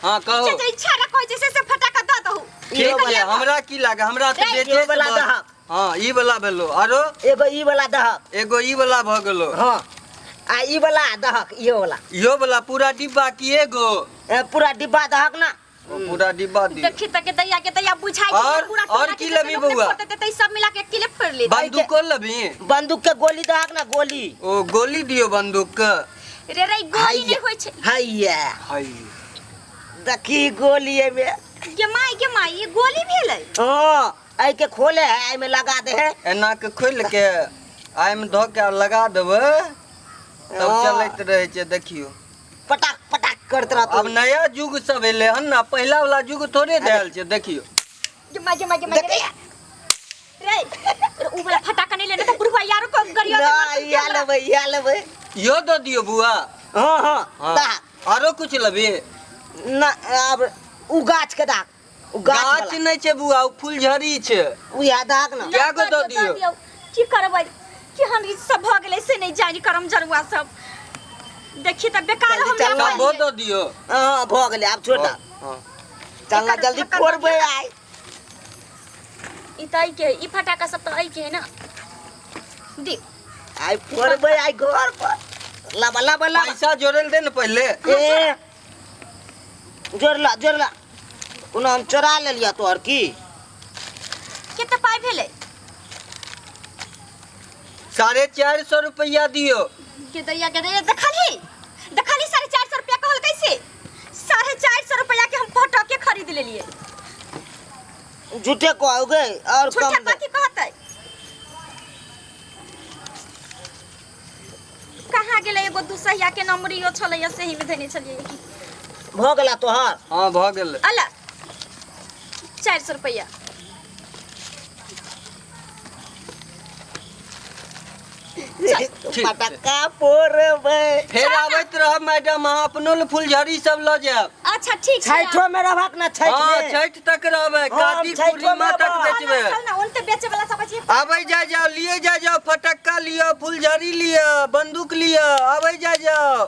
हाँ, कहो। जे जे इच्छा रखै छै से से फटाका दऽ दहु। ठीक इहो छै वाला। हमरा की लागे हमरा तऽ रे, बेचे इहो वाला दहक। हाँ ई वाला भेलो आरो एगो ई वाला दहक एगो ई वाला भऽ गेलो हाँ आ ई वाला दहक इहो वाला इहो वाला पूरा डिब्बा की एगो ए, पूरा डिब्बा दहक ना ओ पूरा डिब्बा दियो देखी त के दैया के दैया बुझाइ छै और- पूरा और टोला की के लेबही लोक ने बौआ? फोड़तै तऽ ई सब मिला के अकेले फोड़ लेतै। बंदूको लेबही बंदूक के गोली दहक ना गोली ओ गोली दियो बंदूक के रे रे ई गोली नहि होइ छै। हैया हाय देखी गोली एमे गे माय गे माय ई गोली भेलै। हाँ एहि के खोले है एहिमे लगा दे है एना के खोलि के आइमे धऽ के आ लगा देबै तब हाँ। चलैत रहै छै देखियौ पटाक पटाक करत रहतो अब नया युग सब एलै हन ना पहिला वाला युग थोड़े देल छै देखियौ गे माय गे माय गे माय रे रे रे, उ वाला फटाका नहीं लेने तो बुढ़वा यारो को गरिया ना इहा लेबै इहा लेबै इहो दऽ दियौ बुआ हाँ हाँ हाँ दहक आरो कुछ लेबी ना आब उ गाछ के दहक उ गाछ गाछ वाला नहि छै बुआ ओ फुलझड़ी छै उ इहा दहक ना कए गो दऽ दियौ? की करबै केहन ई सब भऽ गेलै से नहि जानि करम जरुआ सब देखी तऽ बेकार जल्दी हम चल ना। सबो दऽ दियौ हाँ भऽ गेलै आब छोड़ दहक हाँ चल ना एकर जल्दी ढक्कन फोड़बै आइ ई तऽ एहि के ई फटाका सब तऽ एहि के है ना दी आइ फोड़बै आइ घर पर लाबा लाबा लाबा पैसा जोड़ल दे ने पहिले ए जोड़ला जोड़ला कोनो हम चोरा लेलियऽ तोहर की कते पाइ भेलै 450 रुपया दियो के दैया के दैया देखलही देखलही 450 रुपया कहल कैसे 450 रुपया के हम फटके खरीद लेलिए झूठे कहोगे और झूठे कम दे। कथी कहतै कहाँ गेलै एगो दुसहिया के नमरियो छलैया सेही में धने छलियै की भऽ गेला तोहर हाँ भऽ गेलै अला 400 रुपया ठीक। पटक्का फोड़बै फेर आबैत रहब मैडम अहाँ अपनो लए फुलझड़ी सब लऽ जायब अच्छा ठीक छै छठो में रहबक ना छठ हाँ में छठ तक रहबै हम कार्तिक छठो पूर्णिमा में तक रहब। बेचबै चल ना ओनते बेचे वाला सब अछि आबै जाय जाओ लिए जाय जाओ फटक्का लिअ फुलझड़ी लिअ बंदूक लिअ आबै जाय जाओ।